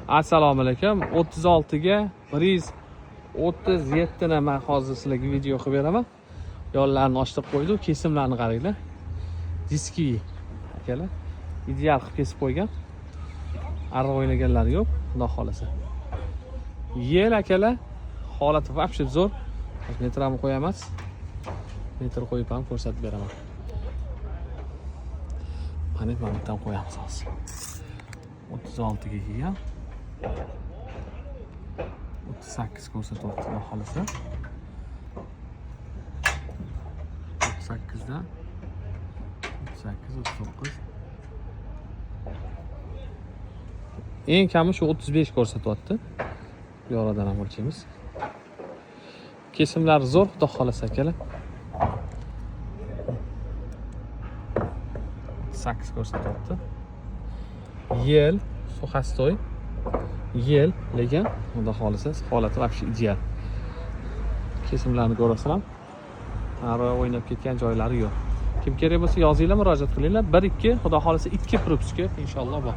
Assalomu alaykum. 36 ga 137 ni man hozir sizlarga video qilib beraman. Yo'llarni ochib qo'ydi, kesimlarni qaranglar. Diski akalar ideal qilib kesib qo'ygan. Arra o'ynaganlari yo'q, xudo xohlasa. Yel akalar, holati вообще zo'r. Hozir metramni qo'yamiz. Metr qo'yib ham ko'rsatib beraman. Mana bu yerdan qo'yamiz hozir. 36 ga kelgan. 38 ko'rsatyapti, xudo xohlasa. 38 dan 38, 39. Eng kami shu 35 ko'rsatyapti. Bu yoradan ham o'lchaymiz. Kesimlari zo'r, xudo xohlasa akalar. 38 ko'rsatyapti. Yel, сухостой. Yel, lekin xudo xohlasa holati вообще ideal. Kesimlarni ko'rasizlar. Arra o'ynab ketgan joylari yo'q. Kim kerak bo'lsa yozinglar, murojaat qilinglar. 1 2, xudo xohlasa 2 propiska inshaalloh bor.